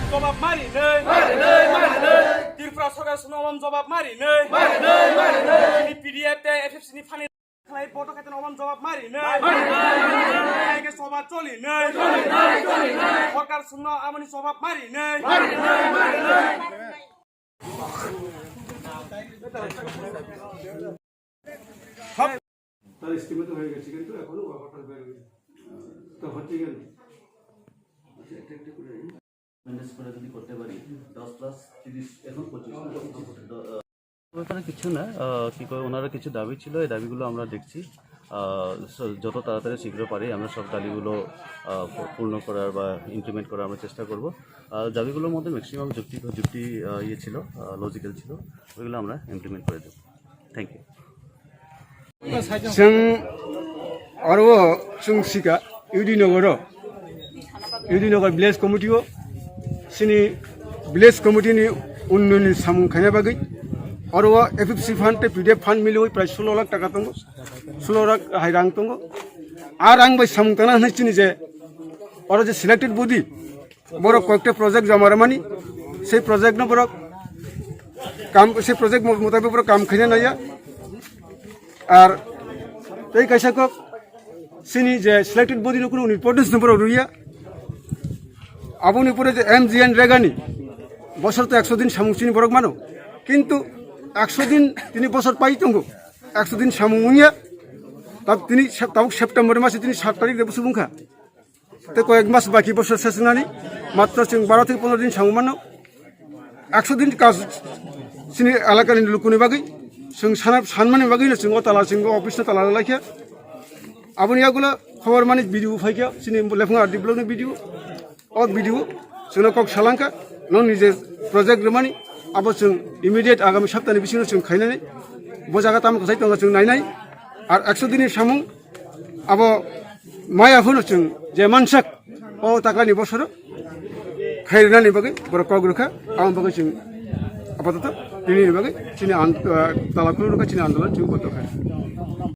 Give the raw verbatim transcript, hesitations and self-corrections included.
Jobab mari nai. Tripura Sorkar sumno oman jobab mari nai. Mari nai, mari nai. Chini P D F te F F C ni phani khlai boto khaitano oman jobab mari nai. Mari nai, mari nai. Ke soba choli nai. Choli nai, choli nai. Sorkar sumno amoni jobab mari nai. Mari nai, mari nai. তার এস্টিমেট হয়ে গেছে, কিন্তু এখনো work order বের হয়নি। তো হচ্ছে কেন? আচ্ছা, একটা একটা করে ম্যানেজ করে যদি করতে পারি, দশ প্লাস তিরিশ, এখন পঁচিশ না? দ-, আহ, ব্যাপারে কিছু না, আহ, কি করে, ওনারা কিছু দাবি ছিল, এই দাবিগুলো আমরা দেখছি। আহ, স-, যত তাড়াতাড়ি শীঘ্র পারি আমরা সব দাবিগুলো, আহ, পূ-, পূর্ণ করার বা ইমপ্লিমেন্ট করার আমরা চেষ্টা করব। আহ, দাবিগুলোর মধ্যে ম্যাক্সিমাম যুক্তি, যুক্তি, আহ, ইয়ে ছিল, আহ, লজিক্যাল ছিল, ওইগুলো আমরা ইমপ্লিমেন্ট করে দেবো। Thank you. Chwng oro o chwng sika U D Nogor o, U D Nogor village committee o chini village committee ni unnoyoni samung khaina bagwi oro o F F C fund tei P D F fund miliwi prai solo lakh taka tongo, solo lakh hai rang tongo. A rang bai samung tana hwnwi chini je oro je selected body borok koyekta project joma rwmani, sei project no borok kam, sei project mo-, motabek borok kam khaina naiya. Ar tei kaisa kok chini je selected body no kunu importance no borok rwya. Aboni pore je M G N Regani bosor to ekso din samung chini borok mano, kintu ekso din tini bosor pai tongo, ekso din samung wngya. Tab tini sep-, tabuk September mase tini sat tarik de busu bungkha. Tei koyek mas baki bosor seswnani, matro chwng baro theke pondro din samung mano. Ekso din kaj chini elakani lukuni bagwi chwng sana, sanmani bagwino chwng o tala, chwng o office no tala laikha. Aboni yagulo khobor mani video phaikha, chini Lephunga R D block ni video. O video chwngno kok salangkha, nokni je project rwmani, abo chwng immediate agami saptani bisingo chwng khainani. Bo jaga tamo kwchai tongo chwng nainai. Ar ekso dini samung abo maya phano chwng je mansak, o takani bosoro khairwnani bagwi borok kok rwkha, aboni bagwi chwng apatoto tinini bagwi chini an-, ah, tala khuluk rwkha, chini andolon chwng kotor kha.